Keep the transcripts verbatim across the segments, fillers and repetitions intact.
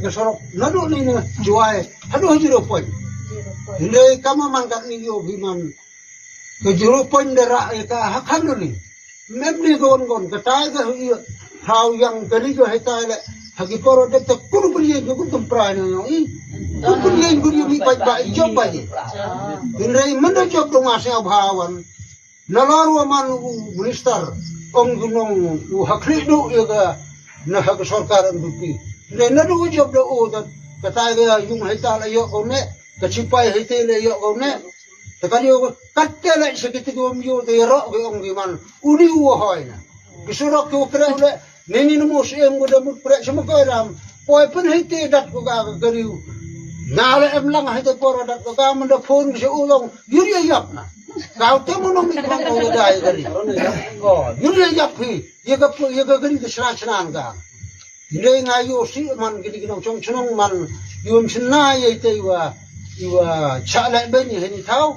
Ka sorok naduh ni na Jowai haduh ha Zero Point. Hynrei kama man katni ïoh phi man ka Zero Point da rah ïa ka ha Khanduli. Mem ni gon gon ka tai ka hu ïa hau yang ka ri ka hai tai le ha ki poro dep ta kunu pynlien ka kun tum prai na ïoh i. Kun pynlien kun ïoh mi bai bai jop bai. Hynrei man da jop dong ma sngewbha wan. Nalor wa man u minister ong u nong u ha khlieh duh ïa ka na ha ka sorkar N P P. Ne naduh u jop da u da ka tai ka yung hai ta la ïoh ko ne ka chipai hai te la ïoh ko ne. Te ka ïoh ka te la sha ki te gom ïoh te ïa roh ki ong ki man u ni u wa hoi na. Ki surok ki wa kreh u le ne ni na mo siem ko da mut kreh sha ma ko ram. Poi pyn hai te dat ko ka ka riu. Na le em lang hai te por dat ko ka man da phone ki sha u long yur ïa ïap na. Kau te mo nong mi kwang ko da ïa ka ri. Yur ïa ïap hi ïa ka pu- ïa ka ri ka shna shna ka. Hynrei nga ïoh sih man kini ki nongchong chnong man ïoh shna ïa ite ïa wa ïa wa chah leh ben ïa hini thaw.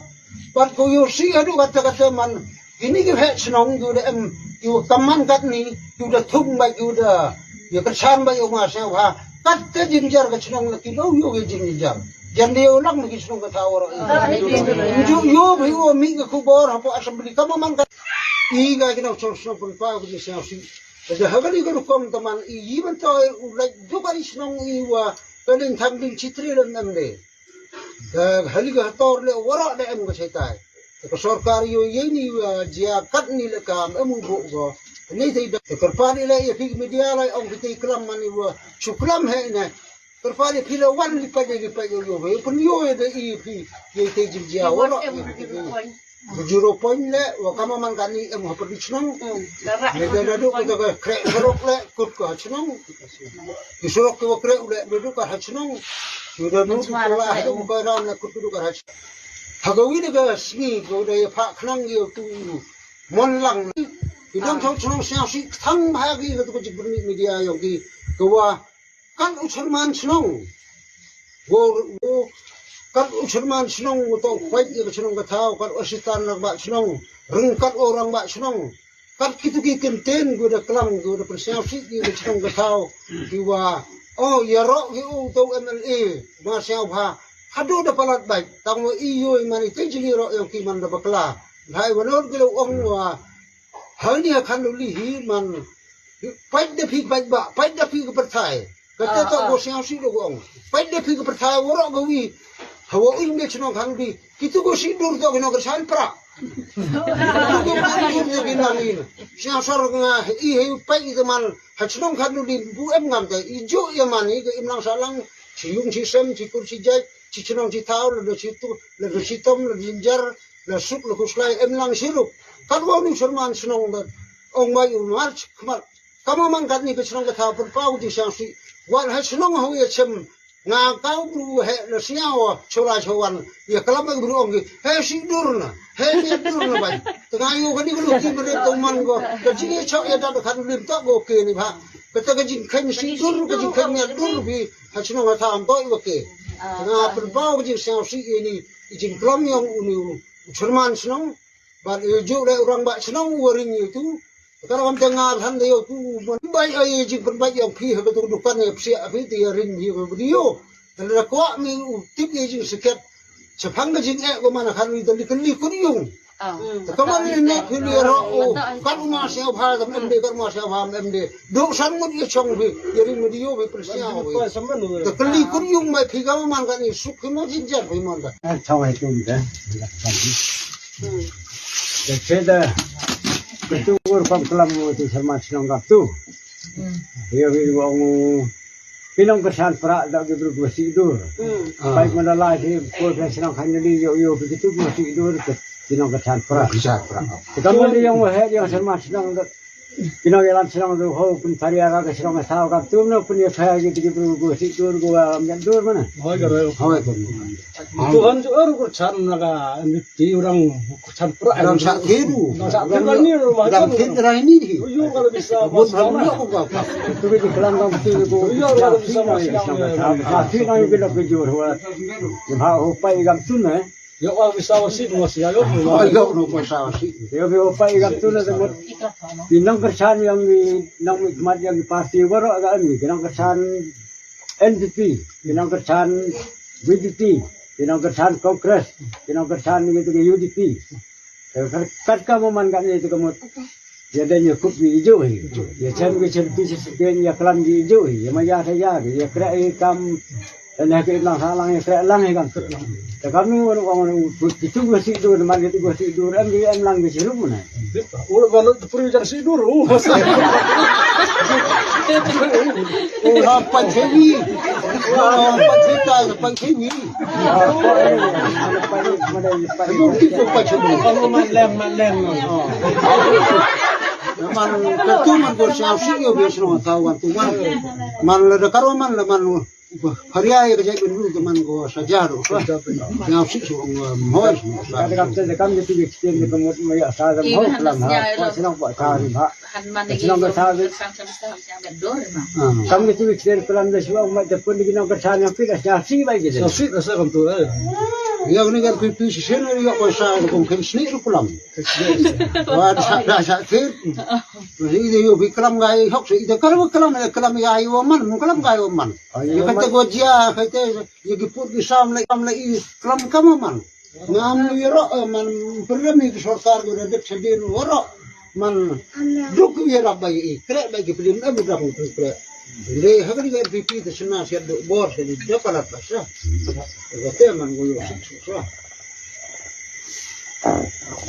Pat ko ïoh sih haduh kata kata man kini ki heh chnong ïoh da em ïoh kam man katni ïoh da thung ba ïoh da ïa ka chan ba ïoh nga sngewbha. Kata jynjar ka chnong la ki lo ïoh ïa jynjar. Jan de ulang ki chnong ka thaw ro. Ju ïoh bi u mi ka khubor hapo assembly kama man ka. I ka ki nongchong chnong pun pa ku ni sngewsih. Ka ha kali ka rukom taman i yi ban to u lek du ka ri chnong i wa ka ling thang ding chitri lem em de. Da hali ka hator le wara da em ka chetai. Ka sorkar yo ye ni wa jia kat ni le kam em u bo go. Ni te da ka kyrpad i le ya phi media lai ong phi te klam man i wa chu klam he ne. Kyrpad i phi le wan li pa de li pa yo yo. Pun yo de i phi ye te jin jia wara. Zero point le wa kama man kani em ha pyrdi chnong. Ne da da du ka ka krek sorok le kut ka chnong. Ki sorok ki wa krek le da du ka ha chnong. Ki da du ka la ha du ka ram le kut du ka ha chnong. Ha ka wi ne ka sngi ko da ya pha khnang yo tu mon lang. Ki dang thong chnong siang si thang ha ki ka tu ka jik berni media yo ki ka wa Kan u chairman shnong. Wo, wo, kan u chairman shnong, wo to fight ïa ka shnong ka thaw, kan u assistant rangbah shnong, ryngkat u rangbah shnong. Kan kitu ki kyntien, ki da klam, ki da pynsiaw sih, ki da shnong ka thaw, ki wa, oh, ïaroh ki u to M L A, ma siaw bha, haduh da palat bait, tang wa i yoi man i te jili roh ïa ki man da bakla. Hai wa nor ki lo ong wa, Hal ni ha Khanduli hi man. Pait da phi pait ba, pait da phi ka pyrthai. Kata to ko siang si do ko ong. Pait da phi ka pyrthai waro ga wi. Hawa ui me chnong Khanduli. Kitu ko si dur to kino ka san pra. Siang sor nga i he pait i man. Ha chnong Khanduli bu em ngam te. I jo ya man i ka im lang sa lang. Si yung si sem, si kur si jai, si chnong si thaw, la do si tu, la do si tom, la do si jar. La suk la khuslai em lang siruk. Kat wa nu serman shnong da. Ong mai u march khmat. Kama man kat ni ka shnong ka tha pun pau di siang si. Wan ha shnong ha wi chem. Nga kau bru he la siaw chola chowan. Ya kalam bru ong ki. He si dur na. He ni dur na bai. Tengah yu kani kulu ki mene to man go. Ka jing ye chok ya da kan lim to go ke ni ba. Kata ka jing khen si dur ka jing khen ya dur bi. Ha shnong ha tha am to i wa ke. Tengah pun pau ka jing siang si ni. I jingklam ïong uni u chairman shnong bad i ju le u rangbah shnong u ring ïa tu. Ka ram te nga than de ïa tu man bai ai jingpynbait ïong phi ha ka tu dukan ïa psiah phi te ïa ring ïa ka video. Te la kwah mi u tip ïa jingseket. Shaphang ka jingeh ko man khan wi te li kylli kun ïung. Te ka man ni ne phi li ro o kan u ma siaw bha kam em de kan u ma siaw bha em de. Duk san ngut ïa chong phi ïa ring video phi pynsiaw phi. Te kylli kun ïung mai phi ka man kan i suk phi mo jin jar phi man da. An chong ai tum da. Te che da. Ke tu ur pam klam mo tu sama chnong kap tu. Ïa wi wong u pinong kesan pra da ki bru si dur. Pai mana lai si ko kesan kan ni yo yo ki tu si dur ke pinong kesan pra. Kesan pra. Ka mo ni yang he yang sama chnong da. Kino ïalam shnong tu ho pun tari ara ka shnong ka thaw ka tum no pun ïa phai ki tiki bru go si dur go am dur mana. Hoi ka roi. Hoi ka roi. Tuhan tu aru ko chan na ka M D T orang ko chan pra. Orang sa thiru. Orang sa thiru ni orang ma chan. Orang thiru orang ni. Yo kalau bisa. Buat orang ni aku kau. Tu kita kelam kau tu go. Yo kalau bisa mas. Sa thiru ni kita kejur ho. Ha ho pai gam tu na. Yo wa bisa wasi mo sia yo. Oh, yo no ko sa wasi. Yo bi opa i gam tu na de mut. Ki nongkyrchan ïong ki nongmihkhmat ïong ki parti baroh ka em ki nongkyrchan. N P P, ki nongkyrchan B J P, ki nongkyrchan Congress, ki nongkyrchan ïa kito ki U D P. Te kat, kat ka mo man katne te ka mut. Ïa dei ïa kup ki ijuh hi. Ïa chem ki chem ki shisien ïa klam ki ijuh hi. Ïa ma ïa ta ïa ki ïa kreh hi kam. Te ne ki lang ha lang ïa kreh lang hi kam. Te kam nu wan wan wan ki tu ki si dur man ki tu ki si dur em ki em lang ki si rup na. Ur ba lut pru jar si dur. Ur ha pan chewi. Ur ha pan cheta pan chewi. Ur ki tu pan chewi. Man lem man lem. Man ka tu man ko siaw si yo bi sno ta wan tu wan. Man la da karo man la man. Pharia ïa ka jaitbynriew te man ko sa ja ruh. Ïa u sik su ong, um, hoi su sa. Ka kam te kam te tu ki ktien te ka mut ma ïa sa da hoi klam ha. Ka shnong pa ka ri ha. Ka shnong ka sa ri. Kam te tu ki ktien klam da shu ong ma te pun ki nong ka sa nong pi da sa si bai ki. Sa si da sa kam tu eh. Ïa ni kan pi pi si sen ri ïa ko sa ko ken sni ru klam. Wa da sa da sa tir. Ri de yo bi klam ga i hok se i de klam klam klam ïa i wa man klam ga i wa man. Ïa kata gua jia, kata ïa ki put ki sam la, sam la i klam kama man. Ngam ïa ro, eh, man, pyrem ïa ki sorkar gua da bit sadin wa ro. Man, duk ïa rap bai i, kreh bai ki plim, eh, budak pun kreh. Inde, ha ka di ka N P P te sna siat duk bor, siat di da palat pas, eh. Kata man gua ïa sik suk sa.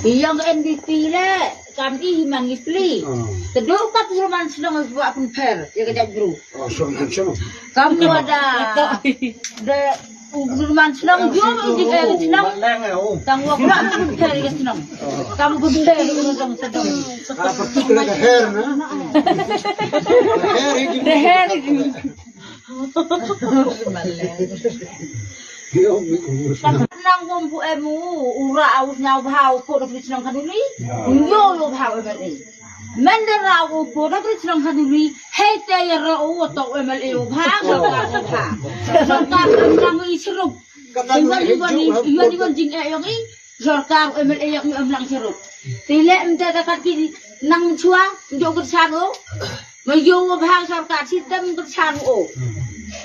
Ïong N P P le, kam i hi mang i pli. Te duk kat u man shnong wa pun pher, ïa ka jait bru. Kam wa da, da, u man shnong jong u jing eh shnong. Tang wa kra pun pher ïa shnong. Kam pun pher u jong shnong. Apa tu kena ke her na? Her itu. The her itu. Nang wom pu emu ura aus nyau bhau ko da pli shnong Khanduli. Yo yo bhau emu. Mendera u po da bri chnong Khanduli, hei te ya ro u to M L A u bha, sorkar u bha. Sorkar u nang i srup. Iwan iwan iwan jing e yong i, sorkar u M L A yong i em lang srup. Te le em te da kat ki nang chua, njo kyrchan u. Ma yo u bha sorkar, system kyrchan u.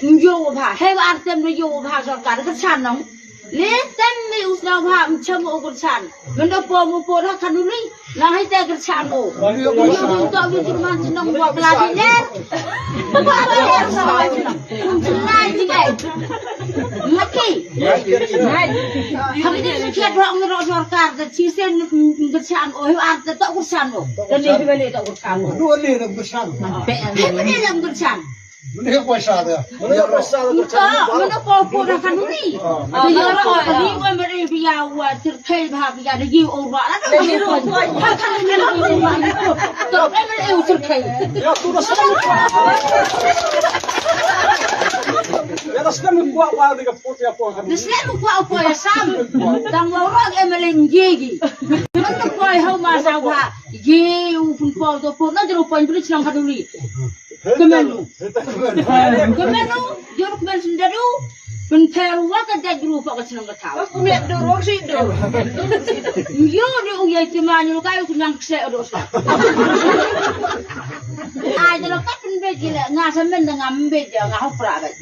Njo u bha, hei wa artem ma yo u bha sorkar, kyrchan nong. Le tem ni u sna bha mchem u kyrchan. Mendo po mu po da Khanduli. Na hai te kyrchan o. Yo to wi jurman chnong wa pla di ler. Wa pla di ler sa wa chnong. Kum chnai di ai. Mati. Hai. Kami ni sukia dong ro sorkar da chisen kyrchan o. Ar da to kyrchan o. Da ni bele to kyrchan o. Dua ni da kyrchan. Pe ni da kyrchan. Mene poisa da. Mene poisa da. Ito, mene ko ko da Khanduli. Ko ko ni ko mene biya wa tir kai bha biya da gi o ba. Da gi o ba. To mene e tir kai. Ya tu da sa. Ya da sa mi kwa wa de ka pot ya po. Da sa mi kwa ko ya sam. Dang wa ro e mele ngegi. Mene ko ha ma sa wa. Gi u pun ko do ko na dro pon bri chnong Khanduli. Kemenu. Kemenu, jor kemen sendadu. Pynter wa ka dad gru pa ka chnong ka thaw. Kemenu dur wa si dur. Yo ni u yai timan yu kai u kenyang kse do sa. Ai jalo ka pynbet gila nga sa men da ngam bet ja nga hok pra bet.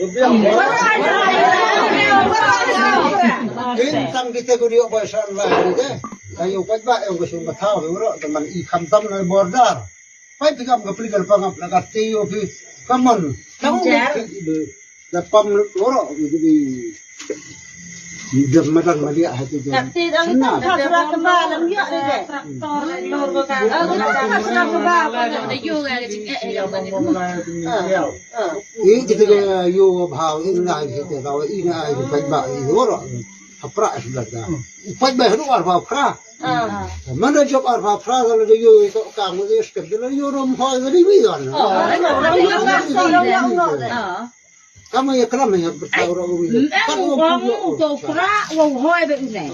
Kin tang kita guri ok bai san ba ni de. Ayo pat ba e ko sum ka thaw ro teman i kham tam na border. Pai pi kam ka pli ka pangap la ka te yo pi. Come on. Come on. Da pam ro ro di di. Di madan ma dia hati dia. Tapi dang na ka sura ka ba lam ya de. Traktor lor ka ka. Ka sura ka ba. Da yo ga jing e e. Ini kita ke yo bhau ini na kita tahu ini ai pai ba ini ro. Hapra sudah dah. Pai ba ro ar ba pra. Mana job ar pha phra ka la yo to ka mo de skep de la yo rom ho de ri wi don. Ka mo ye klam ye ber sa ro wi. Ka mo ko mo to phra wo ho be ne.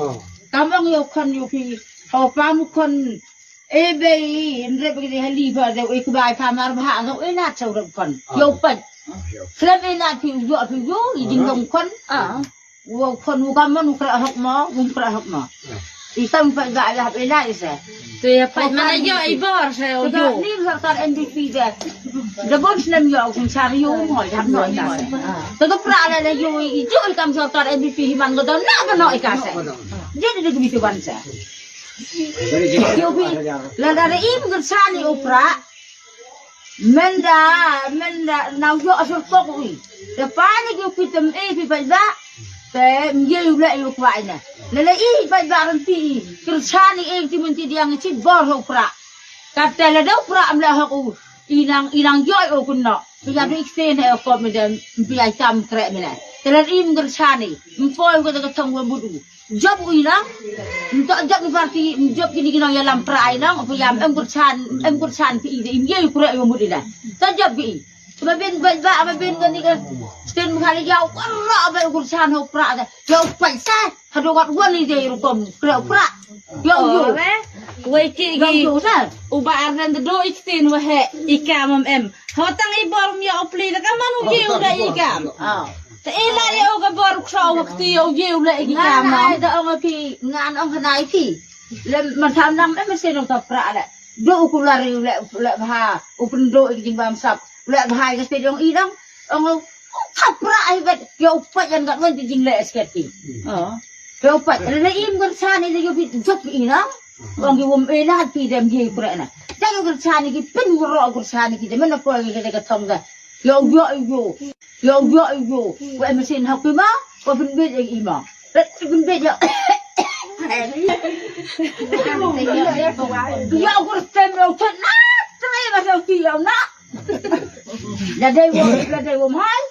Ka mo yo khon yo phi. Ho pa mo khon e be i nre be de hali ba de e kbai pha mar ba ha no e na chau ro khon. Yo pa. Klam e na phi yo phi yo i jing dong khon. Wa khon u ka mon u kra hok mo, u kra hok mo. I tam pa ga ya pe la i se. Te ya pat mana yo i bor se o yo. Ni sorkar N P P de. Da bon snem yo kum sar yo mo jam no ita. Te ka pra la la yo i jo i kam sorkar N P P hi man ko to na ba no i ka se. Jadi de gumi tu ban se. Yo bi la da re im ger sani o pra. Menda, menda, nau yo asal kok ui. Te pani ki pi tem e pi pai ba. Te mye u le yu kwai na. Le le i pai ba ran ti i. Ker sani e ti mun ti diang ti bor ho pra. Ka te le dau pra am le ho u. Inang, inang yo o kun no. Pi ya du ikte ne o ko mi dem. Pi ya tam kre mi le. Te le i mger sani. Mpoi ko te ka tong wa budu. Job u inang. Nto job ni parti, job kini kino ya lam pra inang, apa ya em kursan, em kursan pi ide, im ye kure yo mudi dah. Ta job bi. Cuma bin ba ba ba bin kan ni kan. Sten khali ya kura ba kursan ho pra dah. Ya upai sa, hado wat wan ni de rukom pra pra. Ya yo. Wei ki Ya yo sa. Uba ardan do iktin wa he ikam am em. Hotang i bor mi opli da kaman u ye u da ikam. Ah. Te ila ya u ka bor kro wa kti ya u ye u le ikam. Ngan ai da ong pi ngan ong nai pi. Le man tham nam em se no ta pra le. Do u kular u le le bha. U pun do ik jing bam sap. Le bha ga se dong i dong. Ong u ka pra ai bet ya u pa yan ga wan jing le esket pi. Oh. Yo pat le im ger sani le yo bit jop i na. Ong ki wom e la pi dem hi kure na. Ta yo ger sani ki pin ro ger sani ki de men ko ki de ka thong da. Yo yo yo. Yo yo yo. Wa em sin hak pi ma. Wa pin bit i ma. Pin bit yo. Yo ger tem yo ten na. Tre ba yo ki yo na. La dei wo, la dei wo mai.